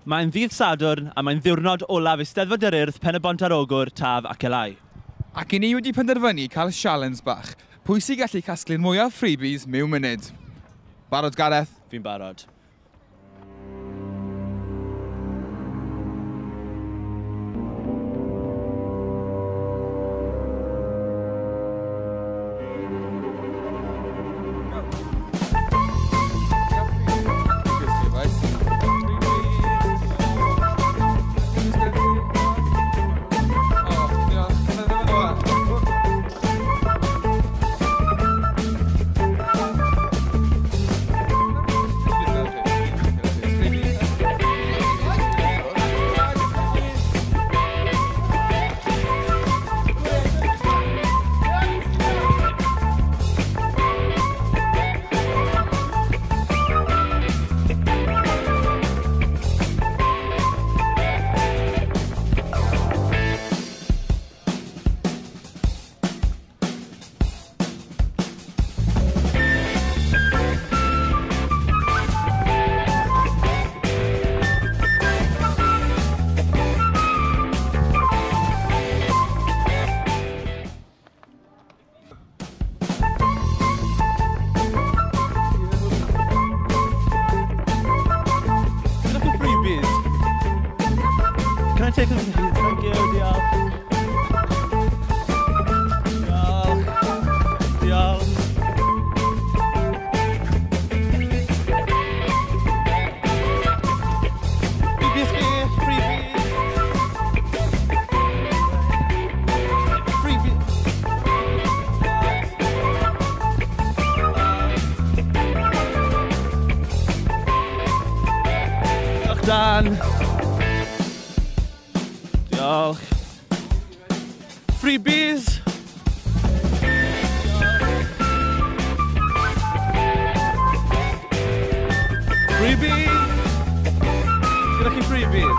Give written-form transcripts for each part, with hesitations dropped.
Mae'n ddydd Sadwrn a mae'n ddiwrnod olaf Eisteddfod yr Urdd, Pen-y-bont ar Ogwr, Taf ac Elai. Ac i ni wedi penderfynu cael sialens bach. Pwy sy'n gallu casglu'r mwyaf freebies mewn munud? Barod, Gareth? Fi'n barod. Look at freebies. Can I take them? Thank you, diolch. Diolch. Diolch. Freebies chi, freebies. Freebies. Diolch, Dan. Diolch. Freebies. Freebies. Gyda chi freebies?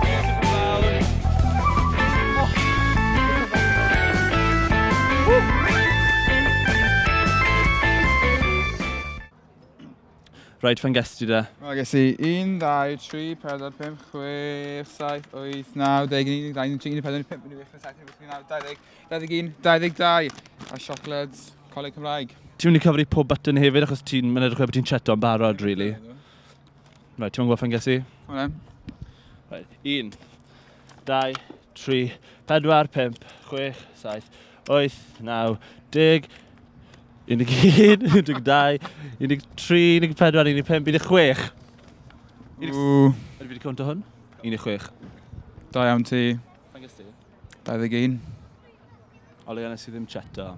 Diolch yn fawr. Oh. Woo. Reit, faint gest ti de? Wel, ges i 1, 2, 3, 4, 5, 6, 7, 8, 9, 10, 11, 12, 13, 14, 15, 16, 17, 18, 19, 20, 21, 22. A siocled Coleg Cymraeg. Ti'n mynd i cyfri pob button hefyd, achos ti'n mynd edrych fel bod ti'n cheato yn barod, really. Right, ti'n gwybod faint ges i? Hwna. Right, 1, 2, 3, 4, 5, 6, 7, 8, 9, 10, 11, 12, 13, 14, 15, 16. Ww, Ydw fi wedi cwnto hwn? 16. Da iawn ti. Faint ges ti? 21. O leia nes i ddim cheato.